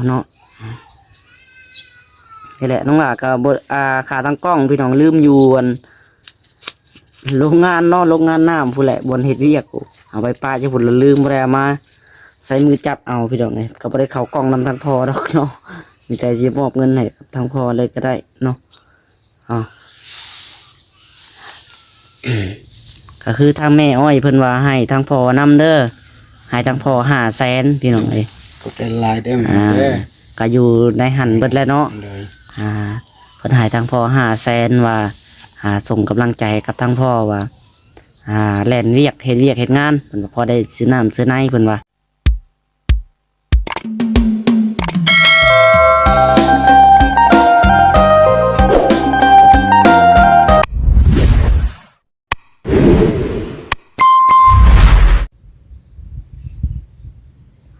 ເນາະ. ນີ້ແຫຼະ ນ້ອງຫຼ້າກໍບໍ່ ອ່າ ຂາຕັ້ງກ້ອງ ພີ່ນ້ອງ ລືມຢູ່ອັນ ໂຮງງານເນາະ ໂຮງງານນ້ຳພຸ້ນແຫຼະ ບ່ອນເຮັດວຽກ. ເອົາໄປປະຢູ່ພຸ້ນ ລະລືມ ບໍ່ໄດ້ເອົາມາ ໃຊ້ມືຈັບເອົາ ພີ່ນ້ອງເອີຍ. ກໍບໍ່ໄດ້ເຂົ້າກ້ອງນຳທາງພໍ່ດອກເນາະ ມີແຕ່ຊິມອບເງິນໃຫ້ກັບທາງພໍ່ເລີຍກໍໄດ້ເນາະ. ເອົາ ກໍຄືທາງແມ່ອ້ອຍເພິ່ນວ່າໃຫ້ທາງພໍ່ນຳເດີ ໃຫ້ທາງພໍ່ຫ້າແສນ ພີ່ນ້ອງເອີຍ. ຂອບໃຈຫຼາຍເດີ ອ່າ ເດີ ກໍຢູ່ໃນຫັ້ນເບິດແຫຼະເນາະ. ໂດຍ ອ່າ ເພິ່ນໃຫ້ທາງພໍ່ຫ້າແສນ ວ່າ ອ່າ ສົ່ງກຳລັງໃຈໃຫ້ກັບທາງພໍ່ວ່າ ອ່າ ແລ່ນວຽກ ເຮັດວຽກເຮັດງານ ເພິ່ນວ່າ ພໍໄດ້ຊື້ນ້ຳຊື້ໃນ ເພິ່ນວ່າ.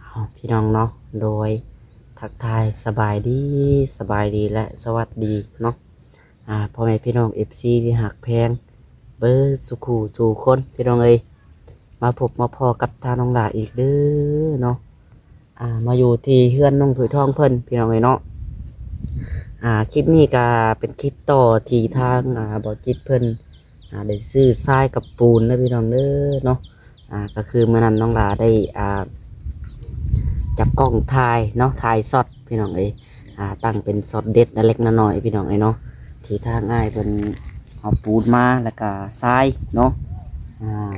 ເອົາ ພີ່ນ້ອງເນາະ ໂດຍ ທັກທາຍສະບາຍດີ ສະບາຍດີ ແລະ ສະຫວັດດີເນາະ ອ່າ ພໍ່ແມ່ພີ່ນ້ອງ ເອັຟຊີ ທີ່ຮັກແພງເບິດສູ່ຄູ່ສູ່ຄົນ ພີ່ນ້ອງເອີຍ. ມາພົບມາພໍ້ກັບທາງນ້ອງຫຼ້າອີກເດີເນາະ ອ່າ ມາຢູ່ທີ່ເຮືອນນ້ອງຖ້ວຍທອງເພິ່ນ ພີ່ນ້ອງເອີຍເນາະ. ອ່າ ຄລິບນີ້ກໍເປັນຄລິບຕໍ່ທີ່ທາງ ອ່າ ບ່າວຈິດເພິ່ນ ອ່າ ໄດ້ຊື້ຊາຍກັບປູນເດີ ພີ່ນ້ອງເດີເນາະ. ອ່າ ກໍຄືມື້ນັ້ນນ້ອງຫຼ້າໄດ້ ອ່າ ຈັບກ້ອງຖ່າຍເນາະ ຖ່າຍຊັອດ ພີ່ນ້ອງເອີຍ ອ່າ ຕັ້ງເປັນຊັອດເດັດເລັກໆນ້ອຍໆ ພີ່ນ້ອງເອີຍເນາະ ທີ່ທາງອ້າຍເພິ່ນເອົາປູນມາ ແລ້ວກໍຊາຍເນາະ ອ່າ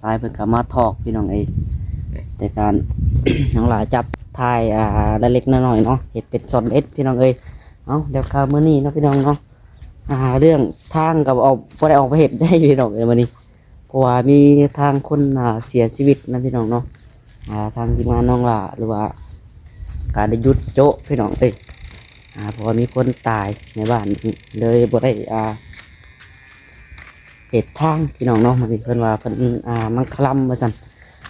ຊາຍເພິ່ນກໍມາຖອກ ພີ່ນ້ອງເອີຍ. ແຕ່ການ ນ້ອງຫຼ້າຈັບຖ່າຍ ອ່າ ເລັກໆນ້ອຍໆເນາະ ເຮັດເປັນຊັອດເດັດ ພີ່ນ້ອງເອີຍ. ເອົາ ແລ້ວກໍມື້ນີ້ເນາະ ພີ່ນ້ອງເນາະ ອ່າ ເລື່ອງທາງກໍອອກ ບໍ່ໄດ້ອອກໄປເຮັດໄດ້ ພີ່ນ້ອງເອີຍ ມື້ນີ້ ເພາະວ່າມີທາງຄົນ ອ່າ ເສຍຊີວິດນະ ພີ່ນ້ອງເນາະ. ອ່າ ທາງທີມງານນ້ອງຫຼ້າ ຫຼືວ່າກໍໄດ້ຢຸດໂຈະ ພີ່ນ້ອງເອີຍ ອ່າ ເພາະວ່າມີຄົນຕາຍໃນບ້ານນີ້ ເລີຍບໍ່ໄດ້ ອ່າ ເຮັດທາງ ພີ່ນ້ອງເນາະ. ມື້ນີ້ເພິ່ນວ່າເພິ່ນ ອ່າ ມັງຄະລຳວ່າຊັ້ນ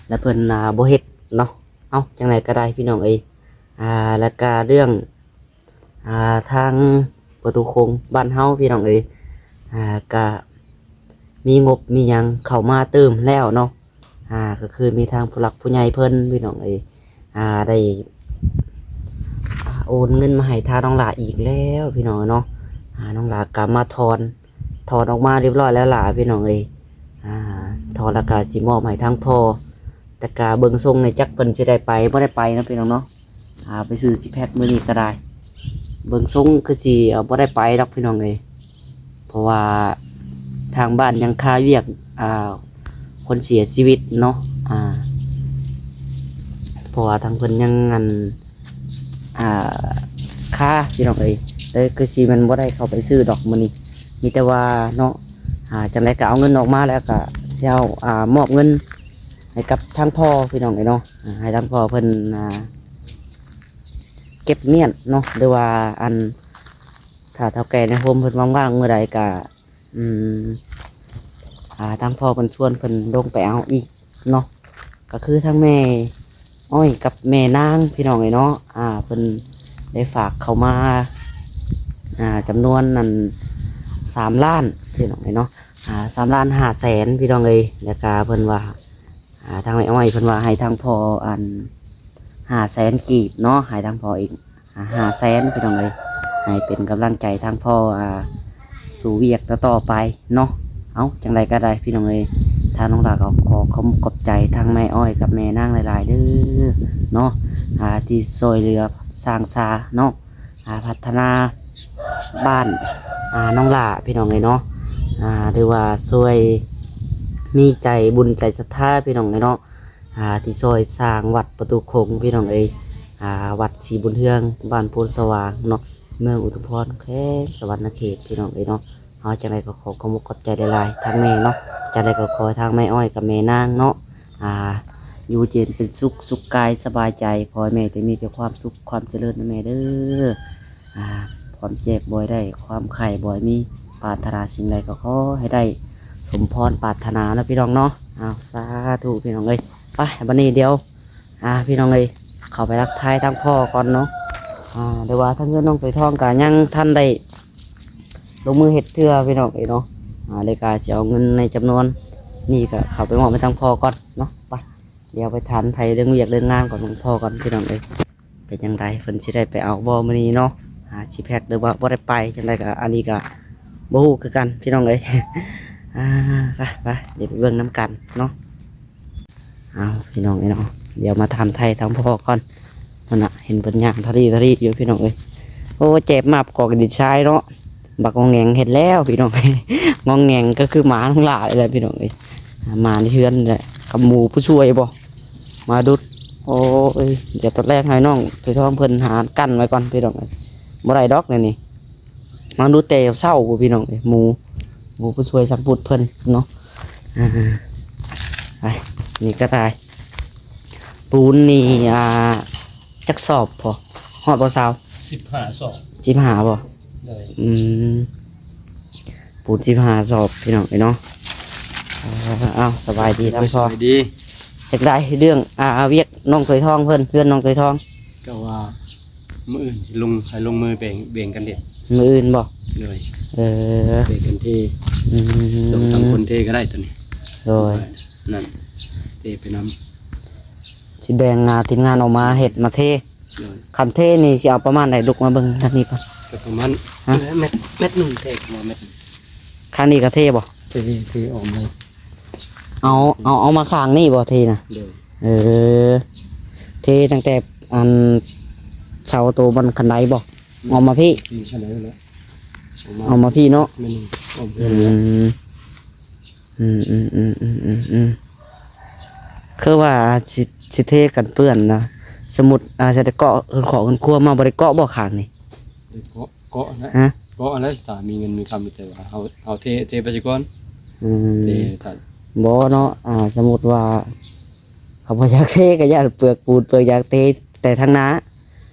ແລ້ວເພິ່ນ ອ່າ ບໍ່ເຮັດເນາະ. ເອົ້າ ຈັ່ງໃດກໍໄດ້ ພີ່ນ້ອງເອີຍ ອ່າ ແລ້ວກໍເລື່ອງ ອ່າ ທາງປະຕູໂຂງບ້ານເຮົາ ພີ່ນ້ອງເອີຍ ອ່າ ກະມີງົບມີຫຍັງເຂົ້າມາເຕີມແລ້ວເນາະ. ອ່າ ກໍຄືມີທາງຜູ້ຫຼັກຜູ້ໃຫຍ່ເພິ່ນ ພີ່ນ້ອງເອີຍ ອ່າ ໄດ້ ອ່າ ໂອນເງິນມາໃຫ້ທາງນ້ອງຫຼ້າອີກແລ້ວ ພີ່ນ້ອງເນາະ. ອ່າ ນ້ອງຫຼ້າກໍມາຖອນ ຖອນອອກມາຮຽບຮ້ອຍແລ້ວຫຼ້າ ພີ່ນ້ອງເອີຍ. ອ່າ ຖອນແລ້ວກໍຊິມອບໃຫ້ທາງພໍ່ ແຕ່ກະເບິ່ງຊົງນີ້ຈັກເພິ່ນຊິໄດ້ໄປບໍ່ໄດ້ໄປເນາະ ພີ່ນ້ອງເນາະ. ອ່າ ໄປຊື້ຊິແພັກມື້ນີ້ກໍໄດ້ ເບິ່ງຊົງຄືຊິ ເອີ ບໍ່ໄດ້ໄປດອກ ພີ່ນ້ອງເອີຍ ເພາະວ່າທາງບ້ານຍັງຄາວຽກ ອ່າ ຄົນເສຍຊີວິດເນາະ. ອ່າ ເພາະວ່າທາງເພິ່ນຍັງ ອັນ ອ່າ ຄາ ພີ່ນ້ອງເອີຍ ເລີຍຄືຊິແມ່ນບໍ່ໄດ້ເຂົ້າໄປຊື້ດອກມື້ນີ້. ມີແຕ່ວ່າເນາະ ອ່າ ຈັ່ງໃດກໍເອົາເງິນອອກມາແລ້ວກໍຊິເອົາ ອ່າ ມອບເງິນໃຫ້ກັບທາງພໍ່ ພີ່ນ້ອງເອີຍເນາະ. ອ່າ ໃຫ້ທາງພໍ່ເພິ່ນ ອ່າ ເກັບມ້ຽນເນາະ ຫຼືວ່າ ອັນ ຖ້າເຖົ້າແກ່ໃນໂຮມເພິ່ນວ່າງໆມື້ໃດກໍ ອືມ ອ່າ ທາງພໍ່ເພິ່ນຊວນເພິ່ນລົງໄປເອົາອີກເນາະ. ກໍຄືທາງແມ່ອ້ອຍກັບແມ່ນາງ ພີ່ນ້ອງເອີຍເນາະ ອ່າ ເພິ່ນໄດ້ຝາກເຂົ້າມາ ອ່າ ຈຳນວນນັ້ນ ສາມລ້ານ ພີ່ນ້ອງເອີຍເນາະ ອ່າ ສາມລ້ານຫ້າແສນ ພີ່ນ້ອງເອີຍ. ແລ້ວກະເພິ່ນວ່າ ອ່າ ທາງແມ່ອ້ອຍເພິ່ນວ່າໃຫ້ທາງພໍ່ ອັນ ຫ້າແສນກີບເນາະ ໃຫ້ທາງພໍ່ອີກ ອ່າ ຫ້າແສນ ພີ່ນ້ອງເອີຍ ໃຫ້ເປັນກຳລັງໃຈທາງພໍ່ ອ່າ ສູ່ວຽກຕໍ່ໆໄປເນາະ. ເອົ້າ ຈັ່ງໃດກໍໄດ້ ພີ່ນ້ອງເອີຍ ທາງນ້ອງຫຼ້າກໍຂໍຂອບ ຂອບໃຈທາງແມ່ອ້ອຍກັບແມ່ນາງຫຼາຍໆເດີເນາະ ອ່າ ທີ່ຊ່ວຍເຫຼືອສ້າງສາເນາະ ອ່າ ພັດທະນາບ້ານ ອ່າ ນ້ອງຫຼ້າ ພີ່ນ້ອງເອີຍເນາະ ອ່າ ຫຼືວ່າຊ່ວຍມີໃຈບຸນໃຈສັດທາ ພີ່ນ້ອງເອີຍເນາະ ອ່າ ທີ່ຊ່ອຍສ້າງວັດປະຕູໂຂງ ພີ່ນ້ອງເອີຍ ອ່າ ວັດສີບຸນເຮືອງ ບ້ານໂພນສະຫວ່າງເນາະ ເມືອງອຸທຸມພອນ ແຂວງສະຫວັນນະເຂດ ພີ່ນ້ອງເອີຍເນາະ. ເຮົາຈັ່ງໃດກໍຂໍຂອບອົກຂອບໃຈຫຼາຍໆທາງແມ່ເນາະ. ຈັ່ງໃດກໍຂໍໃຫ້ທາງແມ່ອ້ອຍກັບແມ່ນາງເນາະ ອ່າ ຢູ່ເຢັນເປັນສຸກ ສຸກກາຍສະບາຍໃຈ. ຂໍໃຫ້ແມ່ແຕ່ມີແຕ່ຄວາມສຸກຄວາມຈະເລີນນະແມ່ເດີ. ອ່າ ຄວາມເຈັບບໍ່ໃຫ້ໄດ້ ຄວາມໄຂ້ບໍ່ໃຫ້ມີ ປາດຖະໜາສິ່ງໃດກໍຂໍໃຫ້ໄດ້ສົມພອນປາດຖະໜາເນາະ ພີ່ນ້ອງເນາະ. ອ້າວ ສາທຸ ພີ່ນ້ອງເອີຍ. ໄປ ບັດນີ້ດຽວ ອ່າ ພີ່ນ້ອງເອີຍ ເຂົ້າໄປທັກທາຍທາງພໍ່ກ່ອນເນາະ. ອ່າ ແຕ່ວ່າທາງເຮືອນນ້ອງໄຕທອງກໍຍັງທັນໄດ້ລົງມືເຮັດເທື່ອ ພີ່ນ້ອງເອີຍເນາະ. ອ່າ ແລ້ວກໍຊິເອົາເງິນໃນຈຳນວນນີ້ກໍເຂົ້າໄປມອບໃຫ້ທາງພໍ່ກ່ອນເນາະ. ໄປ ດຽວໄປຖາມໄຖ່ເລື່ອງວຽກເລື່ອງງານຂອງທາງພໍ່ກ່ອນ ພີ່ນ້ອງເອີຍ. ເປັນຈັ່ງໃດ ເພິ່ນຊິໄດ້ໄປເອົາບໍ່ມື້ນີ້ເນາະ ຫາຊິແພັກ ຫຼືວ່າບໍ່ໄດ້ໄປ ຈັ່ງໃດກໍ ອັນນີ້ກໍບໍ່ຮູ້ຄືກັນພີ່ນ້ອງເອີຍ. ອ່າ ໄປ ໄປ ດຽວໄປເບິ່ງນຳກັນເນາະ. ເອົາ ພີ່ນ້ອງເອີຍເນາະ ດຽວມາຖາມໄຖ່ທາງພໍ່ກ່ອນ. ນັ້ນນະ ເຫັນເພິ່ນຍ່າງທະລີທະລີຢູ່ພີ່ນ້ອງເອີຍ. ໂອ້ ເຈັບມາບກອກດິນຊາຍເນາະ ບັກງອງແງງເຮັດແລ້ວພີ່ນ້ອງ. ງອງແງງກໍຄືໝານ້ອງຫຼ້ານີ້ແຫຼະພີ່ນ້ອງເອີຍ. ໝາໃນເຮືອນນີ້ແຫຼະ ກັບໝູຜູ້ຊ່ວຍບໍ່ ມາດຸດ. ໂອ້ຍ ຈະຕອນແລກໃຫ້ນ້ອງໄຂ່ທອງເພິ່ນຫາກັ້ນໄວ້ກ່ອນພີ່ນ້ອງເອີຍ. ບໍ່ໄດ້ດອກແນວນີ້ ມາດຸດແຕ່ເຊົ້າພຸ້ນພີ່ນ້ອງເອີຍ. ໝູ ໝູຜູ້ຊ່ວຍສັກປຸດເພິ່ນເນາະ. ອ່າ ໄປ ນີ້ກໍໄດ້ ປູນນີ້ ອ່າ ຈັກສອບພໍ ຮອດບໍ່ຊາວ? ສິບຫ້າສອບ. ສິບຫ້າບໍ່? ໂດຍ. ອືມ ປູນສິບຫ້າສອບພີ່ນ້ອງເອີຍເນາະ. ເອົາ ສະບາຍດີທາງພໍ່. ສະບາຍດີ. ຈັກໄດ້ເລື່ອງ ອ່າ ວຽກນ້ອງໄຂ່ທອງເພິ່ນ ເຮືອນນ້ອງໄຂ່ທອງ ກໍວ່າ ມື້ອື່ນຊິລົງ ໃຫ້ລົງມືແບ່ງ ແບ່ງກັນເຮັດ. ມື້ອື່ນບໍ່? ໂດຍ. ເອີ ແບ່ງກັນເທ. ອືມ ສອງສາມຄົນເທກໍໄດ້ຕົວນີ້. ໂດຍ. ນັ້ນ ເທໄປນຳ ຊິແບ່ງ ອ່າ ທີມງານອອກມາເຮັດມາເທ. ໂດຍ. ຄັນເທນີ້ຊິເອົາປະມານໃດ? ລຸກມາເບິ່ງທາງນີ້ກ່ອນ. ກໍປະມານ ຮະ? ແມັດ ແມັດໜຶ່ງ ເທປະມານແມັດໜຶ່ງ. ຂ້າງນີ້ກໍເທບໍ່? ເທ ເທອອກມາ. ເອົາ ເອົາ ເອົາມາຂ້າງນີ້ບໍ່ເທນະ? ໂດຍ. ເອີ ເທຕັ້ງແຕ່ອັນເສົາໂຕມັນຄັນໄດບໍ່? ອອກມາພີ້. ອືມ ຄັນໄດແລ້ວ ອອກມາ ອອກມາພີ້ເນາະ. ແມ່ນ ອອກມາ. ອືມ ອືມໆໆ ຄືວ່າຊິ ຊິເທກັນເປື້ອນນະ. ສົມມຸດ ອ່າ ຊິໄດ້ເກາະເຮືອນຄອບເຮືອນຄົວມາ ບໍ່ໄດ້ເກາະບໍ່ຂ້າງນີ້? ໄດ້ເກາະ ເກາະແລ້ວ. ຮະ? ເກາະແລ້ວ ຖ້າມີເງິນມີຄຳ ມີແຕ່ວ່າເຮົາ ເຮົາເທ ເທໄປຊິກ່ອນ. ອືມ ເທ ຖ້າ ບໍ່ເນາະ ອ່າ ສົມມຸດວ່າເຂົາບໍ່ຢາກເທ ກໍຢ້ານເປືອກປູນເປືອກຢາກເທແຕ່ທາງໜ້າ.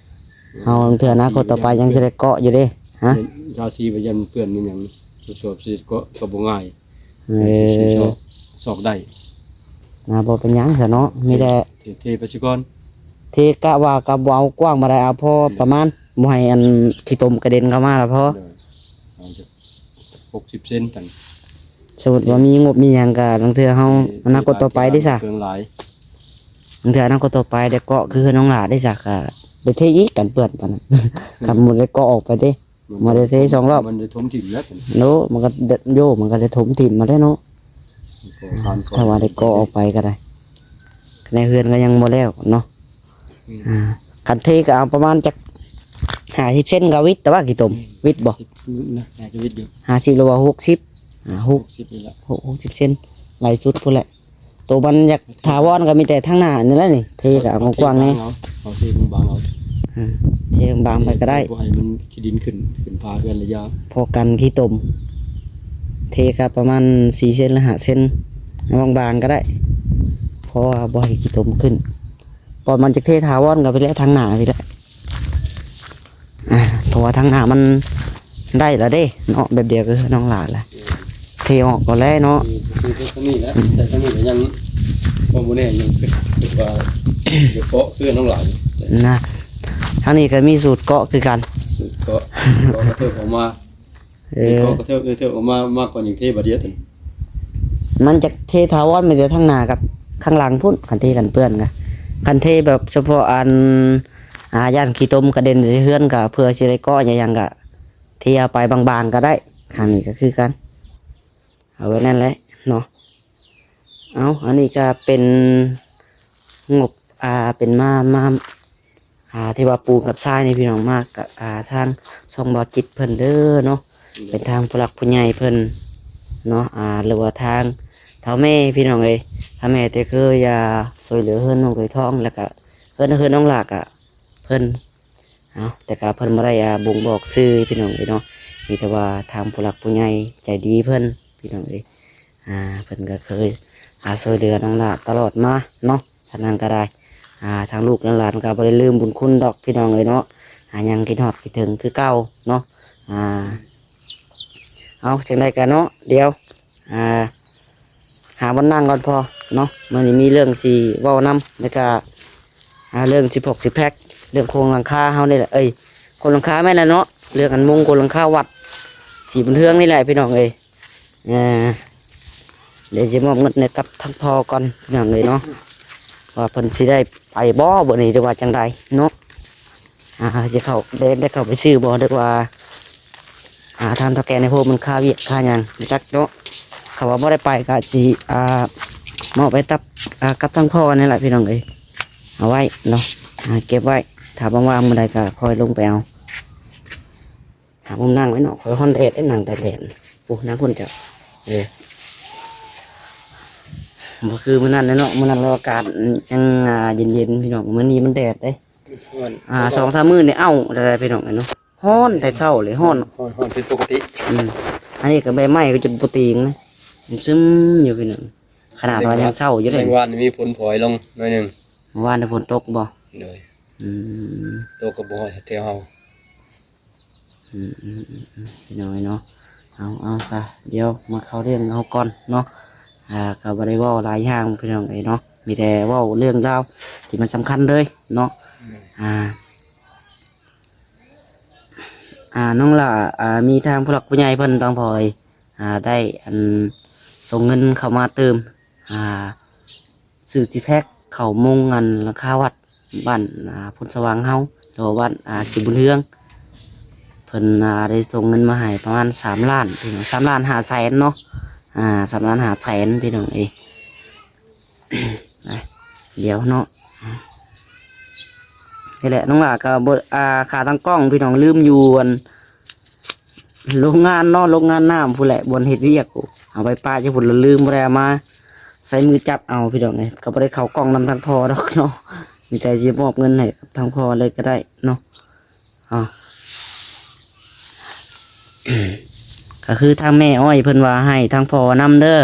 ເຮົາລາງເທື່ອອະນາຄົດຕໍ່ໄປຍັງຊິໄດ້ເກາະຢູ່ເດ້. ຮະ? ທາສີໄປຢ້ານເປື້ອນມັນຫຍັງ ສວບໆ ຊິເກາະກໍບໍ່ງ່າຍ. ເອີ ຊິຊອກ ຊອກໄດ້. ອ່າ ບໍ່ເປັນຫຍັງຊະເນາະ ມີແຕ່ ເທ ເທໄປຊິກ່ອນ. ເທກະວ່າກໍບໍ່ເອົາກວ້າງປານໃດ ເອົາພໍປະມານ ບໍ່ໃຫ້ອັນຂີ້ຕົມກະເດັນເຂົ້າມາລະພໍ. ໂດຍ. ເອົາຈັກຫົກສິບເຊັນ ຈັ່ງ ສົມມຸດວ່າມີງົບມີຫຍັງກໍ ລາງເທື່ອເຮົາ ເອີ ອະນາຄົດຕໍ່ໄປເດ້ຊະ ເຄື່ອງຫຼາຍ ລາງເທື່ອອະນາຄົດຕໍ່ໄປໄດ້ເກາະຄືເຮືອນນ້ອງຫຼ້າເດ້ຊະ ກໍໄດ້ເທອີກກັນເປື້ອນປານນັ້ນ. ຄັນບໍ່ໄດ້ເກາະອອກໄປເດ້ ບໍ່ໄດ້ເທສອງລອບ ມັນໄດ້ຖົມຖິ້ມແລ້ວ. ໂນ ມັນກໍ ໂຍ ມັນກໍໄດ້ຖົມຖິ້ມມາແລ້ວເນາະ. ຖ້າວ່າໄດ້ເກາະອອກໄປກໍໄດ້ ໃນເຮືອນກໍຍັງບໍ່ແລ້ວເນາະ. ອືມ ອ່າ ຄັນເທກໍເອົາປະມານຈັກຫ້າສິບເຊັນກໍຫວິດ ແຕ່ວ່າຂີ້ຕົມ ອືມ ຫວິດບໍ່? ໜ້າຈະຫວິດຢູ່ ຫ້າສິບ ຫຼືວ່າຫົກສິບ. ອ່າ ຫົກ ຫົກສິບນີ້ແຫຼະ ຫົກ ຫົກສິບເຊັນ ຫຼາຍສຸດພຸ້ນແຫຼະ. ໂຕມັນຢາກຖາວອນກໍມີແຕ່ທາງໜ້ານີ້ແຫຼະນີ້ ເທກໍເອົາກວ້າງໆແດ່. ເອົາເທບາງໆເອົາ. ອ່າ ເທບາງໆໄປກໍໄດ້ ບໍ່ໃຫ້ມັນຂີ້ດິນຂຶ້ນ ຂຶ້ນຝາເຮືອນລະຢ່າ ພໍກັນຂີ້ຕົມ. ເທກໍປະມານສີ່ເຊັນ ຫຼື ຫ້າເຊັນ ບາງໆກໍໄດ້ ເພາະວ່າບໍ່ໃຫ້ຂີ້ຕົມຂຶ້ນ. ເພາະມັນຈະເທຖາວອນກໍໄປແລ້ວ ທາງໜ້າພີ້ແຫຼະ. ອ່າ ເພາະວ່າທາງໜ້າມັນໄດ້ລະເດ້ເນາະ ແບບດຽວກໍຄືນ້ອງຫຼ້າລະ ເທອອກກໍແລ້ວເນາະ. ອືມ ຄື ຄື ຄືນີ້ແຫຼະ ອືມ ແຕ່ທາງນີ້ກໍຍັງບໍ່ແນ່ ຍັງຄິດ ຄິດວ່າຈະເກາະຄືນ້ອງຫຼ້ານະ. ທາງນີ້ກໍມີສູດເກາະຄືກັນ ສູດເກາະ ເກາະກະເທີບອອກມາ. ເອີ ເກາະກະເທີບ ເອີ ເທີບອອກມາ ມາກ່ອນຈັ່ງເທບາດດຽວ. ມັນຈະເທຖາວອນມີແຕ່ທາງໜ້າກັບຂ້າງຫຼັງພຸ້ນ ຄັນເທກັນເປື້ອນກະ. ຄັນເທແບບສະເພາະອັນ ອ່າ ຢ້ານຂີ້ຕົມກະເດັນໃສ່ເຮືອນກະ ເພື່ອຊິໄດ້ເກາະຫຍັງກະ ເທເອົາໄປບາງໆກໍໄດ້. ຂ້າງນີ້ກໍຄືກັນ ເອົາໄວ້ນັ້ນແຫຼະເນາະ. ເອົາ ອັນນີ້ກໍເປັນງົບ ອ່າ ເປັນມາ ມາ ອ່າ ທີ່ວ່າປູນກັບຊາຍນີ້ພີ່ນ້ອງ ມາກະ ອ່າ ທາງຊ່ອງບ່າວຈິດເພິ່ນເດີເນາະ. ເປັນທາງຜູ້ຫຼັກຜູ້ໃຫຍ່ເພິ່ນເນາະ ອ່າ ຫຼືວ່າທາງເຖົ້າແມ່ພີ່ນ້ອງເອີຍ. ເຖົ້າແມ່ແຕ່ເຄີຍ ອ່າ ຊ່ວຍເຫຼືອເຮືອນນ້ອງໄຂ່ທອງ ແລ້ວກະເຮືອນ ເຮືອນນ້ອງຫຼ້າກະ ເພິ່ນ ເອົາ ແຕ່ກະເພິ່ນບໍ່ໄດ້ ອ່າ ບົ່ງບອກຊື່ພີ່ນ້ອງເອີຍເນາະ. ມີແຕ່ວ່າທາງຜູ້ຫຼັກຜູ້ໃຫຍ່ໃຈດີເພິ່ນພີ່ນ້ອງເອີຍ ອ່າ ເພິ່ນກະເຄີຍ ອ່າ ຊ່ວຍເຫຼືອນ້ອງຫຼ້າຕະຫຼອດມາເນາະ. ທາງນັ້ນກະໄດ້ ອ່າ ທາງລູກທາງຫຼານກະບໍ່ໄດ້ລືມບຸນຄຸນດອກພີ່ນ້ອງເອີຍເນາະ. ອ່າ ຍັງຄິດຮອດຄິດເຖິງຄືເກົ່າເນາະ. ອ່າ ເອົາ ຈັ່ງໃດກະເນາະ ດຽວ ອ່າ ຫາບ່ອນນັ່ງກ່ອນພໍເນາະ. ມື້ນີ້ມີເລື່ອງຊິເວົ້ານຳ ແລ້ວກະ ອ່າ ເລື່ອງຊິພອກຊິແພັກ ເລື່ອງໂຄງຫຼັງຄາເຮົານີ້ແຫຼະ ເອີຍ ໂຄງຫຼັງຄາແມ່ນແຫຼະເນາະ ເລື່ອງອັນມຸງໂຄງຫຼັງຄາວັດສີບຸນເຮືອງນີ້ແຫຼະພີ່ນ້ອງເອີຍ. ເອີ ດຽວຊິມອບເງິນໃຫ້ກັບທາງພໍ່ກ່ອນພີ່ນ້ອງເອີຍເນາະ ວ່າເພິ່ນຊິໄດ້ໄປບໍ່ມື້ນີ້ ຫຼືວ່າຈັ່ງໃດເນາະ. ອ່າ ຊິເຂົ້າ ໄດ້ ໄດ້ເຂົ້າໄປຊື້ບໍ່ ຫຼືວ່າ ອ່າ ທາງເຖົ້າແກ່ໃນໂພນມັນຄາວຽກຄາຫຍັງ ບໍ່ຈັກເນາະ. ເຂົາວ່າບໍ່ໄດ້ໄປກໍຊິ ອ່າ ມອບໄປກັບ ອ່າ ກັບທາງພໍ່ນີ້ແຫຼະພີ່ນ້ອງເອີຍ ເອົາໄວ້ເນາະ ອ່າ ເກັບໄວ້ ຖ້າວ່າງໆມື້ໃດກໍຄ່ອຍລົງໄປເອົາ. ຫາມຸມນັ່ງໄວ້ເນາະ ຂ້ອຍຮ້ອນແດດເດ້ ນັ່ງຕາກແດ. ໂອ້ ນາງຄົນເຈົ້າ ເອີ ບໍ່ຄືມື້ນັ້ນແຫຼະເນາະ ມື້ນັ້ນລາວອາກາດຍັງ ອ່າ ເຢັນໆ ພີ່ນ້ອງ ມື້ນີ້ມັນແດດເດ້. ຮ້ອນ ອ່າ ສອງສາມມື້ນີ້ ເອົ້າ ໄດ້ໆ ພີ່ນ້ອງເນາະ ຮ້ອນແຕ່ເຊົ້າເລີຍ ຮ້ອນ ຮ້ອນ ຮ້ອນຜິດປົກກະຕິ. ອືມ ອັນນີ້ກໍໃບໄມ້ກໍຈົນບໍ່ຕີງນະ ມັນຊຶມຢູ່ພີ່ນ້ອງ ຂະໜາດວ່າຍັງເຊົ້າຢູ່ເດ້. ແຕ່ວານນີ້ມີຝົນຜອຍລົງໜ້ອຍໜຶ່ງ. ເມື່ອວານນີ້ຝົນຕົກບໍ່? ໂດຍ. ອືມ ຕົກກໍບໍ່ຮອດແຖວເຮົາ. ອືມໆໆ ພີ່ນ້ອງເອີຍເນາະ ເອົາ ເອົາຊະ ດຽວມາເຂົ້າເລື່ອງເຮົາກ່ອນເນາະ. ອ່າ ກໍບໍ່ໄດ້ເວົ້າຫຼາຍຢ່າງພີ່ນ້ອງເອີຍເນາະ ມີແຕ່ເວົ້າເລື່ອງລາວທີ່ມັນສຳຄັນເລີຍເນາະ. ອືມ ອ່າ ອ່າ ນ້ອງຫຼ້າ ອ່າ ມີທາງຜູ້ຫຼັກຜູ້ໃຫຍ່ເພິ່ນຕ້ອງພອຍ ອ່າ ໄດ້ ອັນ ສົ່ງເງິນເຂົ້າມາຕື່ມ ອ່າ ຊື້ຊິແພັກເຂົ້າມຸງ ອັນ ຫຼັງຄາວັດບ້ານ ອ່າ ໂພນສະຫວ່າງເຮົາ ຫຼືວ່າບ້ານ ອ່າ ສີບຸນເຮືອງ ເພິ່ນ ອ່າ ໄດ້ສົ່ງເງິນມາໃຫ້ປະມານສາມລ້ານ ພີ່ນ້ອງ ສາມລ້ານຫ້າແສນເນາະ ອ່າ ສາມລ້ານຫ້າແສນ ພີ່ນ້ອງເອີຍ. ດຽວເນາະ ນີ້ແຫຼະ ນ້ອງຫຼ້າກໍບໍ່ ອ່າ ຂາຕັ້ງກ້ອງ ພີ່ນ້ອງ ລືມຢູ່ ອັນ ໂຮງງານເນາະ ໂຮງງານນ້ຳພຸ້ນແຫຼະ ບ່ອນເຮັດວຽກ ເອົາໄປປະຢູ່ພຸ້ນ ລະລືມ ບໍ່ໄດ້ເອົາມາ ໃຊ້ມືຈັບເອົາ ພີ່ນ້ອງເອີຍ. ກໍບໍ່ໄດ້ເຂົ້າກ້ອງນຳທາງພໍ່ດອກເນາະ ມີແຕ່ຊິມອບເງິນໃຫ້ກັບທາງພໍ່ເລີຍກໍໄດ້ເນາະ. ເອົາ ກໍຄືທາງແມ່ອ້ອຍເພິ່ນວ່າໃຫ້ທາງພໍ່ນຳເດີ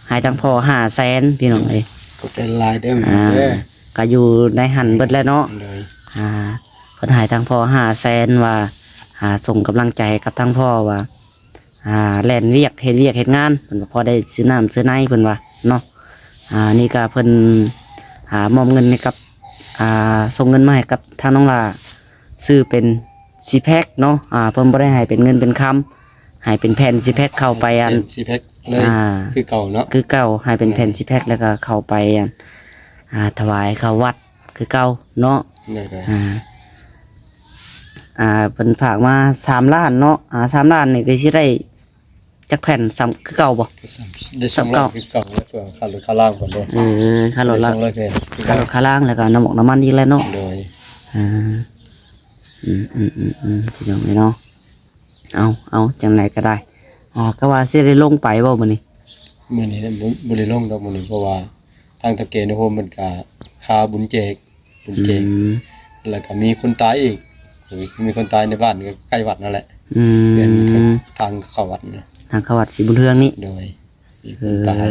ໃຫ້ທາງພໍ່ຫ້າແສນ ພີ່ນ້ອງເອີຍ. ຂອບໃຈຫຼາຍເດີ ອ່າ ເດີ ກໍຢູ່ໃນຫັ້ນເບິດແຫຼະເນາະ. ໂດຍ ອ່າ ເພິ່ນໃຫ້ທາງພໍ່ຫ້າແສນ ວ່າ ອ່າ ສົ່ງກຳລັງໃຈໃຫ້ກັບທາງພໍ່ວ່າ ອ່າ ແລ່ນວຽກ ເຮັດວຽກເຮັດງານ ເພິ່ນວ່າພໍໄດ້ຊື້ນ້ຳຊື້ໃນ ເພິ່ນວ່າເນາະ. ອ່າ ນີ້ກໍເພິ່ນ ອ່າ ມອບເງິນໃຫ້ກັບ ອ່າ ສົ່ງເງິນມາໃຫ້ກັບທາງນ້ອງຫຼ້າ ຊື້ເປັນຊິແພັກເນາະ. ອ່າ ເພິ່ນບໍ່ໄດ້ໃຫ້ເປັນເງິນເປັນຄຳ ໃຫ້ເປັນແຜ່ນຊິແພັກເຂົ້າໄປ ອັນ ຊິແພັກເລີຍ ອ່າ ຄືເກົ່າເນາະ ຄືເກົ່າ ໃຫ້ເປັນແຜ່ນຊິແພັກ ແລ້ວກໍເຂົ້າໄປ ອັນ ອ່າ ຖວາຍເຂົ້າວັດຄືເກົ່າເນາະ. ໂດຍໆ ອ່າ ອ່າ ເພິ່ນຝາກມາສາມລ້ານເນາະ. ອ່າ ສາມລ້ານນີ້ກໍຊິໄດ້ຈັກແຜ່ນ ສ່ຳຄືເກົ່າບໍ່? ກໍສ່ຳ ໄດ້ສ່ຳ ສ່ຳເກົ່າ ຄືເກົ່າ ແລ້ວກໍຄ່າລົດຄ່າລາງເພິ່ນເດ້. ເອີ ຄ່າລົດລະ ໄດ້ສອງຮ້ອຍແຜ່ນ ຄ່າລົດຄ່າລາງ ແລ້ວກໍນ້ຳມັນ ນ້ຳມັນອີກແຫຼະເນາະ. ໂດຍ ອ່າ ອືມໆໆໆ ພີ່ນ້ອງເອີຍເນາະ. ເອົາ ເອົາ ຈັ່ງໃດກໍໄດ້ ອ່າ ກໍວ່າຊິໄດ້ລົງໄປບໍ່ມື້ນີ້? ມື້ນີ້ບໍ່ ບໍ່ໄດ້ລົງດອກມື້ນີ້ ເພາະວ່າທາງເຖົ້າແກ່ໃນໂຮມເພິ່ນກະຄາບຸນແຈກ ບຸນແຈກ ອືມ ແລ້ວກະມີຄົນຕາຍອີກ ມີຄົນຕາຍໃນບ້ານໃກ້ວັດນັ້ນແຫຼະ. ອືມ ເປັນທາງເຂົ້າວັດນະ ທາງເຂົ້າວັດສີບຸນເຮືອງນີ້. ໂດຍ ມີຄົນຕາຍ ເອີ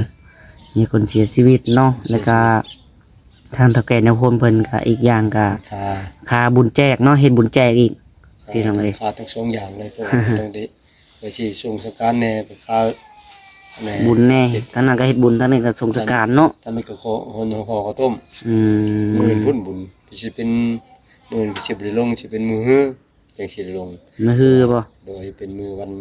ມີຄົນເສຍຊີວິດເນາະ ເສຍຊີວິດ ແລ້ວກະທາງເຖົ້າແກ່ໃນໂຮມເພິ່ນກະ ອີກຢ່າງກະ ຄາ ຄາບຸນແຈກເນາະ ເຮັດບຸນແຈກອີກ ພີ່ນ້ອງເອີຍ ຄາທັງສອງຢ່າງເລີຍ ເພາະວ່າຕ້ອງໄດ້ ໄປຊິສົ່ງສະການແດ່ ໄປຄາແດ່ ບຸນແດ່ ເຮັດ ທາງນັ້ນກໍເຮັດບຸນ ທາງນີ້ກໍສົ່ງສະການເນາະ ທາງນີ້ກໍຂໍຫໍ່ເຂົ້າຕົ້ມ. ອືມ ມື້ອື່ນພຸ້ນບຸນ ຊິເປັນ ມື້ອື່ນຊິບໍ່ໄດ້ລົງ ຊິເປັນມື້ຮື ຈັ່ງຊິໄດ້ລົງ ມື້ຮືບໍ່? ໂດຍ ເປັນມື້ວັນ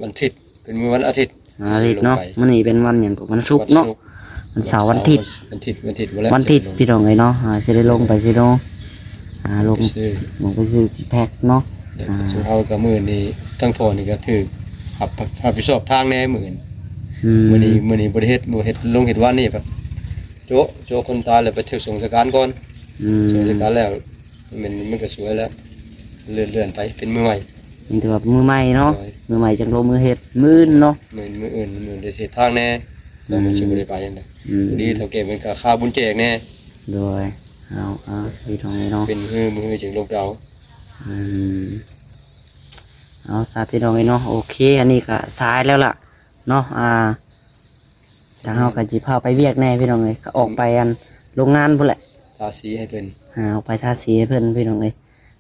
ວັນທິດ ເປັນມື້ວັນອາທິດ ວັນອາທິດເນາະ ຊິໄດ້ລົງໄປ. ມື້ນີ້ເປັນວັນຫຍັງກໍ ວັນສຸກເນາະ ວັນເສົາ ວັນທິດ ວັນທິດ ວັນທິດ ພີ່ນ້ອງເອີຍເນາະ ອ່າ ຊິໄດ້ລົງໄປຊິໂນ ອ່າ ລົງ ລົງໄປຊື້ຊິແພັກເນາະ. ອ່າ ຊຸມເຮົາກໍມື້ນີ້ ທາງພໍ່ນີ້ກໍຖືກຮັບ ຮັບຜິດຊອບທາງແດ່ມື້ອື່ນ. ອືມ ມື້ນີ້ ມື້ນີ້ບໍ່ໄດ້ເຮັດ ບໍ່ເຮັດ ລົງເຮັດວານນີ້ ໂຈະ ໂຈະຄົນຕາຍແລ້ວໄປຖືກສົ່ງສະການກ່ອນ. ອືມ ສົ່ງສະການແລ້ວ ມັນ ມັນກໍສວຍແລ້ວ ເລື່ອນ ເລື່ອນໄປເປັນມື້ໃໝ່. ແມ່ນແຕ່ວ່າມື້ໃໝ່ເນາະ ໂດຍ ມື້ໃໝ່ຈັ່ງລົງມືເຮັດ ມື້ອື່ນເນາະ ມື້ ມື້ອື່ນ ມື້ອື່ນໄດ້ເຮັດທາງແດ່ ແລ້ວມັນຊິບໍ່ໄດ້ໄປຈັ່ງໃດ. ອືມ ພໍດີເຖົ້າແກ່ເພິ່ນກໍຄາບຸນແຈກແດ່. ໂດຍ ເອົາ ເອົາ ພີ່ນ້ອງເອີຍເນາະ ເປັນມື້ ມື້ອື່ນຈຶ່ງລົງໄປເອົາ. ອືມ ເອົາຊະ ພີ່ນ້ອງເອີຍເນາະ ໂອເຄ ອັນນີ້ກໍສາຍແລ້ວລະເນາະ ອ່າ ທາງເຮົາກໍຊິພາໄປວຽກແດ່ພີ່ນ້ອງເອີຍ ກໍອອກໄປອັນໂຮງງານພຸ້ນແຫຼະ ທາສີໃຫ້ເພິ່ນ ອ່າ ອອກໄປທາສີໃຫ້ເພິ່ນພີ່ນ້ອງເອີຍ.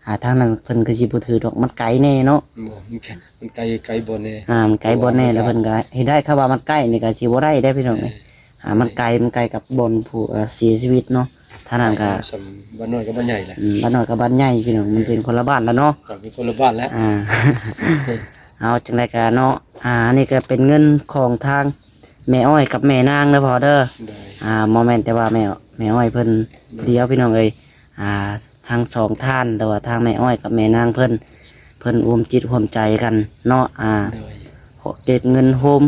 ອ່າ ທາງນັ້ນເພິ່ນກໍຊິບໍ່ຖືດອກ ມັນໄກແດ່ເນາະ. ບໍ່ ມັນໄກ ມັນໄກ ໄກບ່ອນແດ່ ອ່າ ມັນໄກບ່ອນແດ່ ເພາະວ່າ ແລ້ວເພິ່ນກໍເຮັດໄດ້ ຄັນວ່າມັນໃກ້ນີ້ກໍຊິບໍ່ໄດ້ເດ້ພີ່ນ້ອງເອີຍ. ອ່າ ມັນໄກ ມັນໄກກັບບ່ອນຜູ້ ເອີ ເສຍຊີວິດເນາະ ທາງນັ້ນກໍ ສ່ຳບ້ານນ້ອຍກັບບ້ານໃຫຍ່ແຫຼະ. ອືມ ບ້ານນ້ອຍກັບບ້ານໃຫຍ່ພີ່ນ້ອງ ມັນເປັນຄົນລະບ້ານລະເນາະ ເປັນຄົນລະບ້ານແຫຼະ. ອ່າ ເອົາ ຈັ່ງໃດກໍເນາະ ອ່າ ອັນນີ້ກໍເປັນເງິນຂອງທາງແມ່ອ້ອຍກັບແມ່ນາງເດີພໍ່ເດີ. ໂດຍ ອ່າ ບໍ່ແມ່ນແຕ່ວ່າແມ່ ແມ່ອ້ອຍເພິ່ນຜູ້ດຽວພີ່ນ້ອງເອີຍ ອ່າ ທັງສອງທ່ານ ຫຼືວ່າທາງແມ່ອ້ອຍກັບແມ່ນາງເພິ່ນ ເພິ່ນຮ່ວມຈິດຮ່ວມໃຈກັນເນາະ ອ່າ ໂດຍ ເກັບເງິນໂຮມ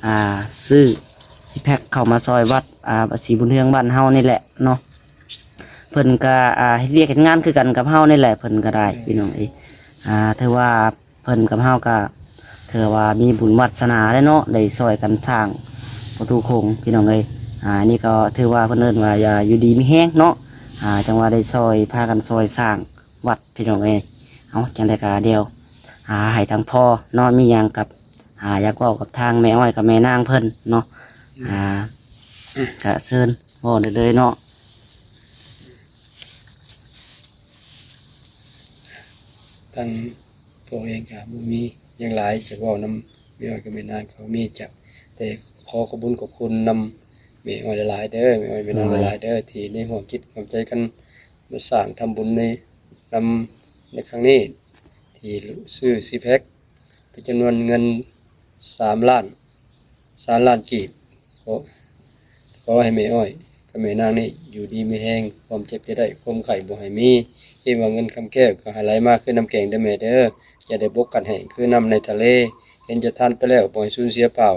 ອ່າ ຊື້ຊິແພັກເຂົ້າມາຊ່ອຍວັດ ອ່າ ສີບຸນເຮືອງບ້ານເຮົານີ້ແຫຼະເນາະ. ເພິ່ນກໍ ອ່າ ເຮັດວຽກເຮັດງານຄືກັນກັບເຮົານີ້ແຫຼະ ເພິ່ນກໍໄດ້ ໂດຍ ພີ່ນ້ອງເອີຍ ອ່າ ຖືວ່າ ເພິ່ນກັບເຮົາກໍຖືວ່າມີບຸນວາດສະໜາແຫຼະເນາະ ໄດ້ຊ່ອຍກັນສ້າງປະຕູໂຂງ ພີ່ນ້ອງເອີຍ. ອ່າ ອັນນີ້ກໍຖືວ່າເພິ່ນເອີ້ນວ່າ ອ່າ ຢູ່ດີມີແຮງເນາະ ອ່າ ຈັ່ງວ່າໄດ້ຊ່ອຍ ພາກັນຊ່ອຍສ້າງວັດ ພີ່ນ້ອງເອີຍ. ເອົາ ຈັ່ງໃດກໍດຽວ ອ່າ ໃຫ້ທາງພໍ່ເນາະ ມີຫຍັງກັບ ອ່າ ຢາກເວົ້າກັບທາງແມ່ອ້ອຍກັບແມ່ນາງເພິ່ນເນາະ ອືມ ອ່າ ກໍເຊີນເວົ້າໄດ້ເລີຍເນາະ. ທາງພໍ່ເອງກໍບໍ່ມີຫຍັງຫຼາຍຈະເວົ້ານຳແມ່ອ້ອຍກັບແມ່ນາງ ເຂົາມີຈະແຕ່ຂໍຂອບບຸນຂອບຄຸນນຳແມ່ອ້ອຍຫຼາຍໆເດີ ແມ່ອ້ອຍແມ່ນາງ ໂດຍ ຫຼາຍໆເດີ ທີ່ໄດ້ຮ່ວມຈິດຮ່ວມໃຈກັນມາສ້າງທຳບຸນໃນ ນຳໃນຄັ້ງນີ້ ທີ່ຊື້ຊິແພັກ ເປັນຈຳນວນເງິນສາມລ້ານ ສາມລ້ານກີບ. ຂໍ ຂໍໃຫ້ແມ່ອ້ອຍກັບແມ່ນາງນີ້ຢູ່ດີມີແຮງ ຄວາມເຈັບຢ່າໄດ້ ຄວາມໄຂ້ບໍ່ໃຫ້ມີ. ຄິດວ່າເງິນຄຳແກ້ວກໍໃຫ້ໄຫຼມາຄືນ້ຳແກງເດີແມ່ເດີ ຢ່າໄດ້ບົກກັນແຫ້ງຄືນ້ຳໃນທະເລ. ເຫັນຈະທານໄປແລ້ວບໍ່ໃຫ້ສູນເສຍເປົ່າ.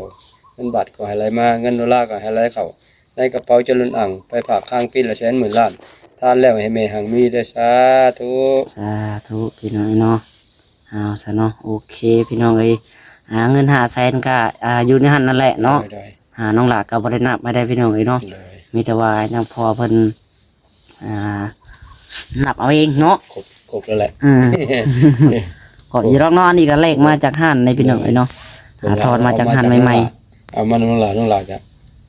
ເງິນບາດກໍໃຫ້ໄຫຼມາ ເງິນໂດລາກໍໃຫ້ໄຫຼເຂົ້າ ໃນກະເປົາຈະລົ້ນອັ່ງ ໄປຝາກຄ້າງປີລະແສນໝື່ນລ້ານ. ທານແລ້ວໃຫ້ແມ່ຮັ່ງມີເດີ ສາທຸ ສາທຸ ພີ່ນ້ອງເນາະ. ເອົາຊະເນາະ ໂອເຄ ພີ່ນ້ອງເອີຍ ອ່າ ເງິນຫ້າແສນກະ ອ່າ ຢູ່ໃນຫັ້ນນັ້ນແຫຼະເນາະ ໂດຍ ໂດຍ ອ່າ ນ້ອງຫຼ້າກໍບໍ່ໄດ້ນັບໃຫ້ໄດ້ ພີ່ນ້ອງເອີຍເນາະ ໂດຍ ມີແຕ່ວ່າທາງພໍ່ເພິ່ນ ອ່າ ນັບເອົາເອງເນາະ ຄົບ ຄົບແລ້ວແຫຼະ ເອີ ກໍຢູ່ດອກເນາະ ອັນນີ້ກໍແລກມາຈາກຮ້ານໃດ ພີ່ນ້ອງເອີຍເນາະ ໂດຍ ອ່າ ເພິ່ນວ່າ ຖອນມາຈາກຮ້ານໃໝ່ໆ ເອົາມານຳຫຼ້າ ນ້ອງຫຼ້າກໍ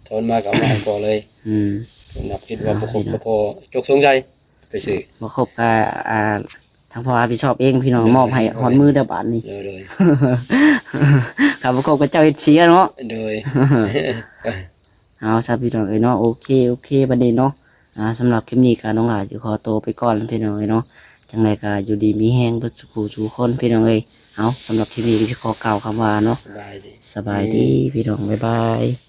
ຖອນມາກໍເອົາມາໃຫ້ພໍ່ເລີຍ ອືມ ນັບຄິດວ່າບໍ່ຄົບກໍພໍຈົກສົງໄສ ໄປຊື້ ບໍ່ຄົບກໍ ອ່າ ທາງພໍ່ຮັບຜິດຊອບເອງ ພີ່ນ້ອງ ໂດຍ ມອບໃຫ້ ໂດຍ ຮອດມືແລ້ວບາດນີ້ ໂດຍ ໂດຍ ຄັນບໍ່ຄົບກໍເຈົ້າເຮັດເສຍເນາະ ໂດຍ ເອົາຊະ ພີ່ນ້ອງເອີຍເນາະ ໂອເຄ ໂອເຄ ບັດນີ້ເນາະ ອ່າ ສຳລັບຄລິບນີ້ກໍນ້ອງຫຼ້າຊິຂໍໂຕໄປກ່ອນ ພີ່ນ້ອງເອີຍເນາະ ຈັ່ງໃດກໍຢູ່ດີມີແຮງເບິດສູ່ຜູ້ສູ່ຄົນ ພີ່ນ້ອງເອີຍ ເອົາ ສຳລັບຄລິບນີ້ກໍຊິຂໍກ່າວຄຳວ່າເນາະ ສະບາຍດີ ສະບາຍດີ ພີ່ນ້ອງ ບາຍບາຍ.